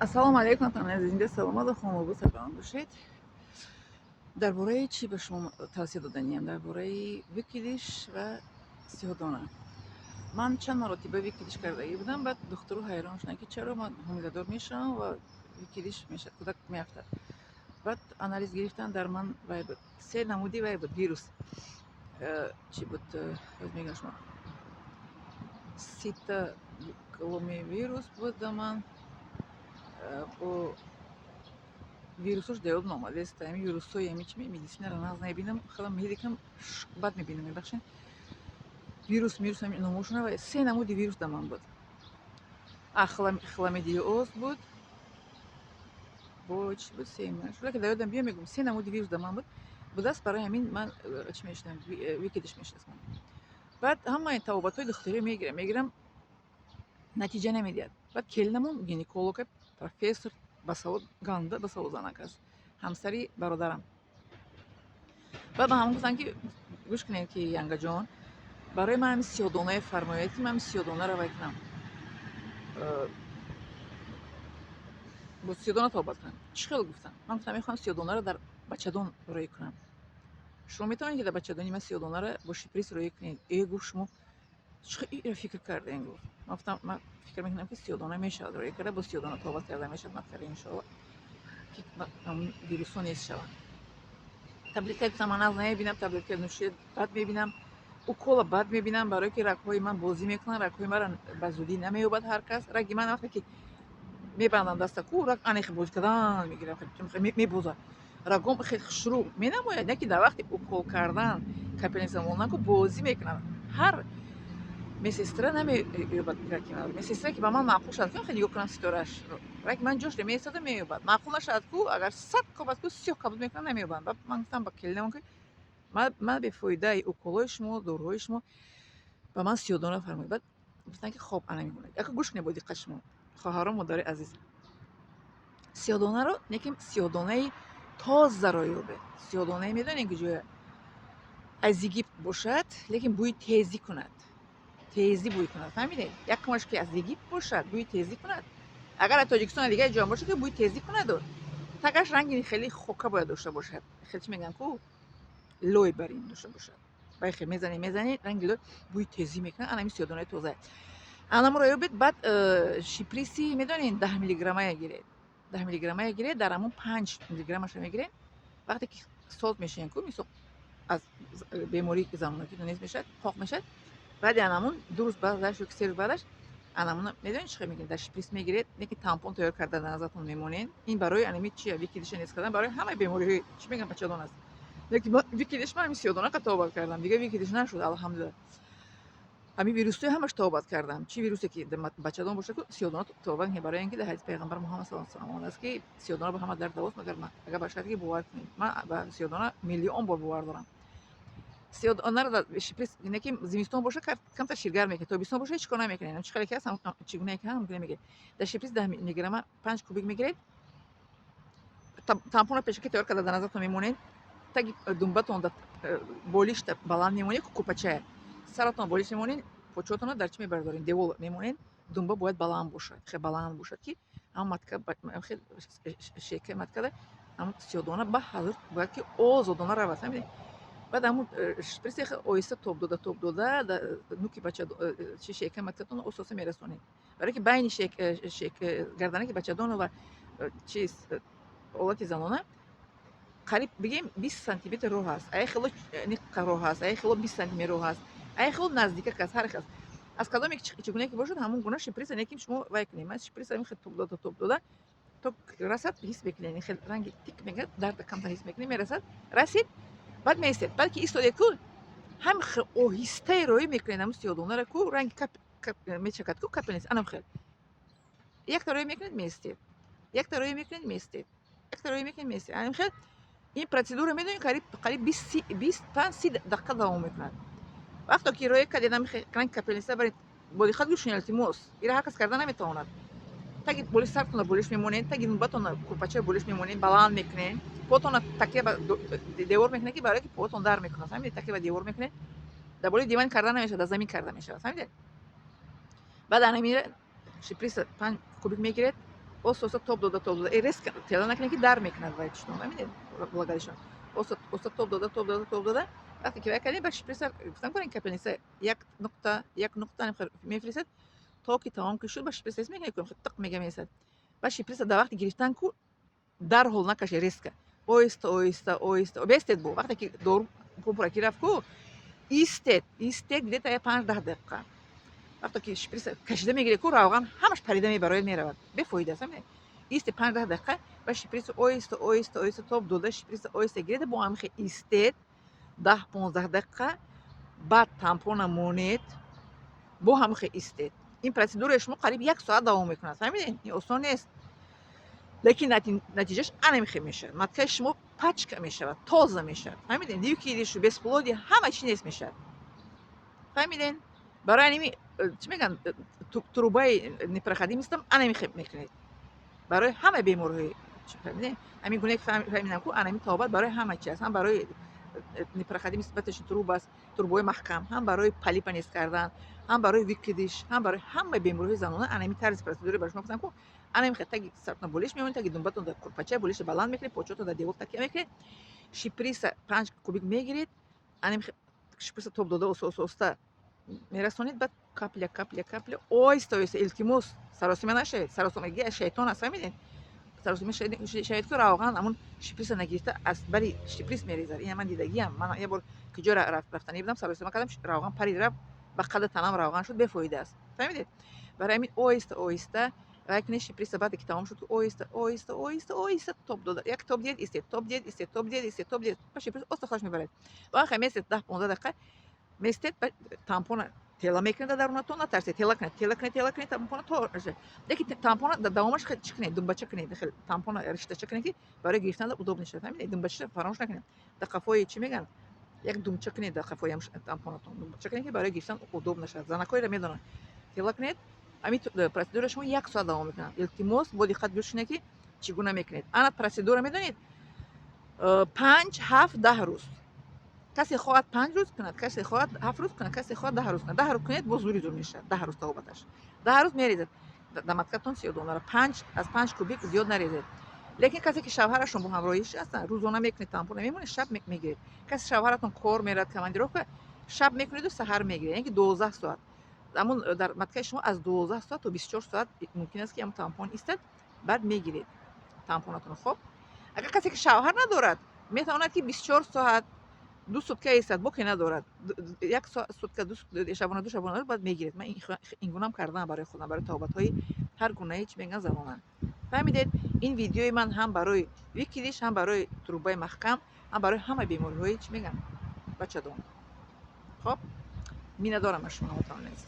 Ассалому алайкум, ватанони азиз, зинда, саломат ва хонобод, сарбаланд бошед. Дар бораи чӣ ба шумо тавсия доданиям? Дар бораи выкидыш ва сиёҳдона. Ман чанд маротиба выкидыш кардагӣ будам, баъд духтуру ҳайрон шуданд, ки чаро ман ҳомиладор мешавам ва выкидыш мешавад, кӯдак меафтад. Баъд анализ гирифтан, дар ман вай буд, се намуди вай буд, вирус. Чӣ буд, боз мегӯям шумо. Цитомегаловирус буд дар ман, бо вирусош дар ёдам омадааст. Ҳамин вирусҳои ҳамин чи медицинаро нағз намебинам, хелам медикам, бад мебинам, мебахшед. Вирус, мирус, ҳамин номошона ва се намуди вирус дар ман буд. А хламидиоз буд. Бо чӣ буд сеюмаш? Ки дар ёдам биё мегӯм, се намуди вирус дар ман буд. Будааст, барои ҳамин ман чӣ мешудам, выкидыш мешудааст ман. Баъд ҳамаи табобатҳои духтурӣ мегирам, мегирам, натиҷа намедиҳад. Баъд келинамон гинеколог, профессор, басавод, ганда басавод занак аст, ҳамсари бародарам. Баъд ба ҳамон гуфтанд, ки гӯш кунед, ки янгаҷон, барои ман ҳамин сиёҳдонае фармояд, ки ман ҳамин сиёҳдонаро вай кунам, бо сиёҳдона табобат кунам. Чӣ хел, гуфтам. Ман гуфтам, мехоҳам сиёҳдонаро дар бачадон рӯй кунам. Шумо метавонед, ки дар бачадони ман сиёҳдонаро бо шприц рӯй кунед? Э, гуфт, шумо чӣ хел инро фикр кардем, гуфт. Ман гуфтам, ман фикр мекунам, ки сиёҳдона мешавад рӯй карда, бо сиёҳдона табобат карда мешавад маткара, иншоалло, ки вирусҳо нест шаванд. Таблетка, гуфтам, ман нағз намебинам, таблетка нӯшид бад мебинам, укола бад мебинам, барое ки рагҳои ман бозӣ мекунанд, рагҳои маро ба зудӣ намеёбад ҳар кас. Раги ман вақте ки мебандам даста ку, раг анехи бозӣ кардан мегирад, мебозад. Рагом хеле хушрӯ менамояд, не ки дар вақти укол кардан, капельница мондан ку, бозӣ мекунад. Ҳар медсестра намеёбад раки маро. Медсестра, ки ба ман маъқул шавад, ку, хеле нигоҳ кунам ситорашро, раки ман ҷош меистаду меёбад. Маъқул нашавад ку, агар 100 кобад ку, сиёҳ кабуд мекунад, намеёбанд. Баъд ман гуфтам ба келинамон, ки ман бефоидаи уколҳои шумо, доруҳои шумо, ба ман сиёҳдона фармоед. Баъд гуфтанд, ки хоб, ана мемонад. Яко гӯш кунед бо диққат шумо, хоҳарон, модари азиз. Сиёҳдонаро неким сиёҳдонаи тозаро ёбед. Сиёҳдонае медонед, ки ҷоя аз Египт бошад, лекин бӯи тезӣ кунад. Тезӣ бӯй кунад, фаҳмидед? Якумаш, ки аз Египт бошад, бӯи тезӣ кунад. Агар аз Тоҷикистон, дигар ҷоам бошад, ки бӯи тезӣ кунаду тагаш ранги хеле хока бояд дошта бошад. Хеле чӣ мегӯянд ку, лой бар ин дошта бошад. Баъд хел мезанед, мезанед, ранги лой, бӯи тезӣ мекунад, ана ҳамин сиёҳдонаи тоза. Анаморо ёбед, баъд шприси медонед, 10 миллиграммая гиред. 10 миллиграммая гиред, дар ҳамон 5 миллиграммаша мегиред. Вақте ки соз мешавед ку, мисол, аз бемории замонакӣ нест мешавад, пок мешавад. Баъди анамун 2 рӯз баъдаш ё 3 рӯз баъдаш анамуна медонед чӣ хел мекунед? Дар шприц мегиред, не ки тампон тайёр карда дар назартон мемонед. Ин барои анами чи выкидыша нест кардан, барои ҳамаи бемориҳои чӣ мегӯям, бачадон аст. Лекин выкидыш ман ҳамин сиёҳдона табобат кардам, дигар выкидыш нашуд, алҳамдулилла. Ҳамин вирусҳои ҳамаш табобат кардам. Чӣ вирусе ки бачадон бошад ку, сиёҳдона табобат мекунед, барои ин ки дар ҳадиси пайғамбар Муҳаммад саллаллоҳу алайҳи васаллам омадааст, ки сиёҳдона ба ҳама дард давост, магар агар ба шарте ки бовар кунед. Ман ба сиёҳдона миллион бор бовар дорам. Сиёҳдонаро дар шприц, не ки зимистон бошад, камтар ширгар мекунед, тобистон бошад, ҳеҷ кор намекунед. Чӣ хеле ки ҳаст, чӣ гунае ки ҳам мегиред. Дар шприц 10 миллиграмма 5 кубик мегиред. Тампонро пешакӣ тайёр карда дар назартон мемонед. Таги думбатон болишта баланд мемонед, кӯпачая. Саратон болиш мемонед, почотонро дар чӣ мебардоред? Девол мемонед. Думба бояд баланд бошад, хеле баланд бошад, ки ҳам матка, хел шекаи маткада ҳам сиёҳдона ба ҳазр бояд ки озодона равад, фаҳмидед? Баъд ҳамун шприце оҳиста тоб дода, тоб дода, нуки бача чи шекаи маткатон оста мерасонед. Барое ки байни гарданаки бачадону ва чиз олати занона қариб бигем 20 сантиметр роҳ аст. Ая хело роҳ аст, ая хело 20 сантиметр роҳ аст, ая хело наздикак аст, ҳар хел аз кадоме чӣ гуна ки бошад, ҳамон гуна шприца неким шумо вай кунед. Ман шприца хел тоб дода, тоб дода, то расад, ҳис мекунед, хел ранги тик мегӯяд, дарда камтар ҳис мекунед, мерасад, расид, баъд меистед. Баъд ки истодед ку, ҳам оҳистае роӣ мекунед ҳамун сиёҳдонаро ку, ранги мечакад ку, капельница, анам хел якта роӣ мекунед, меистед, якта роӣ мекунед, меистед, якта роӣ мекунед, меистед. Анам хел ин процедура, медонед, қариб 25-30 дақиқа давом мекунад. Вақто ки роя кардед, ранги капельница баред, бо диққат гӯш кунед, илтимос, ира ҳар кас карда наметавонад. Таги болиш сартона болиш мемонед, таги думбатона курпачаи болиш мемонед, баланд мекунед, потона такя ба девор мекунед, ки барое ки потон дар мекунад, фаҳмидед? Такя ба девор мекунед, дар болои диван карда намешавад, дар замин карда мешавад, фаҳмидед? Баъд анамира шприца 5 кубик мегиред. Оста оста тоб дода, тоб дода, резко тела накунед, ки дар мекунад вай читон, фаҳмидед, влагалища. Оста оста тоб дода, тоб дода, тоб дода. Вақте ки вай кардем, ба шприца гуфтам, кунед капельница, як нуқта, як нуқта мефиристад, то ки тамом ки шуд, ба шприца мекунед, тиқ мега меистад. Ба шприца дар вақти гирифтан ку дарҳол накаше, резко, оҳиста оҳиста оҳиста бестед. Бу вақте ки дору пурра ки рафт ку, истед, истед где-то я 5-10 дақиқа. Вақте ки шприца кашида мегиред ку, равған ҳамаш парида мебарояд, меравад, бефоида аст. Истед 5-10 дақиқа, ба шприца оҳиста оҳиста оҳиста тоб дода, шприца оҳиста гиред, бо ҳамихе истед 10-15 дақиқа, баъд тампона монед, бо ҳамихе истед. Ин процедураи шумо қариб як соат давом мекунад, фаҳмидед? Ин осон нест, лекин натиҷааш анамихе мешавад: маткаи шумо пачка мешавад, тоза мешавад, фаҳмидед? Выкидышу, бесплодие, ҳама чи нест мешавад, фаҳмидед? Барои аними чӣ мегӯянд, трубаи непроходимостам анамихе мекунед барои ҳама бемориҳои, фаҳмидед? Ҳамин гуна ки фаҳмидам ку, анами табобат барои ҳама чи аст: ҳам барои непроходимость маточный труб аст, трубои маҳкам, ҳам барои полипа нест кардан, ҳам барои выкидыш, ҳам барои ҳама бемориҳои занона. Анами тарзи процедура ба шумо гуфтам ку, анами хе таги сартона болиш мемонед, таги думбатон дар курпача болиша баланд мекунед, почотон дар девор такя мекунед, шприца 5 кубик мегиред, анами шприца тоб дода, оста оста оста мерасонед, баъд капля, капля, капля, оҳиста оҳиста. Илтимос, саросима нашавед, саросимагӣ аз шайтон аст, фаҳмидед? Саросима шавед ку, равған ҳамун шприца нагирифта, аз бари шприц мерезад. Ина ман дидагиам. Ман як бор куҷо рафтанӣ будам, саросима кардам, равған парид, рафт, ба қадр танам равған шуд, бефоида аст, фаҳмидед? Барои ҳамин оҳиста оҳиста вай кунед шприца. Баъде ки тамом шуд, оҳиста оҳиста оҳиста оҳиста тоб дода, як тоб диҳед, истед, тоб диҳед, истед, тоб диҳед, истед, тоб диҳед, ба шприц оста худаш мебарад. Вақте местед 10-15 дақиқа местед, тампона тела мекунед дар дарунатон. Натарсед, тела кунед, тела кунед, тела кунед тампона то. Лекин тампона дар давомаш чӣ кунед? Думбача кунед, тампона риштача кунед, ки барои гирифтан удобно шавад, фаҳмидед? Думбача фаромӯш накунед. Дар қафои, чӣ мегӯянд, як думча кунед, дар қафои тампонатон думча кунед, ки барои гирифтан удобно шавад. Занакҳоеро медонанд. Тела кунед. Ҳамин процедура шумо як соат давом мекунад. Илтимос, бо диққат гӯш кунед, ки чӣ гуна мекунед. Ана процедура, медонед, 5, 7, 10 рӯз. Касе хоҳад, 5 рӯз кунад, касе хоҳад, 7 рӯз кунад, касе хоҳад, 10 рӯз кунад. 10 рӯз кунед, боз зури зур мешавад. 10 рӯз табобаташ, 10 рӯз мерезад дар маткатон сиёдонара. Панҷ, аз 5 кубик зиёд нарезед. Лекин касе ки шавҳарашон бо ҳамроҳиш ҳастанд, рӯзона мекунед, тампона мемонед, шаб мегиред. Касе шавҳаратон кор мерад, командировка, шаб мекунеду саҳар мегиред, яъне ки 12 соат. Ҳамун дар маткаи шумо аз 12 соат то 24 соат мумкин аст, ки ҳамун тампон истад, баъд мегиред тампонатонро. Хоб, агар касе ки шавҳар надорад, метавонад, ки 24 соат, ду сутка истад, боке надорад, як сутка, шабона, ду шабона, баъд мегиред. Ман ин гунам кардам барои худам, барои табобатҳои ҳар гунаи, чӣ мегӯянд, занона, фаҳмидед? Ин видеои ман ҳам барои выкидыш, ҳам барои трубаи маҳкам, ҳам барои ҳама бемориҳои, чӣ мегӯянд, бачадон. Хоб, миннатдорам аз шумо, ҳамватанони азиз.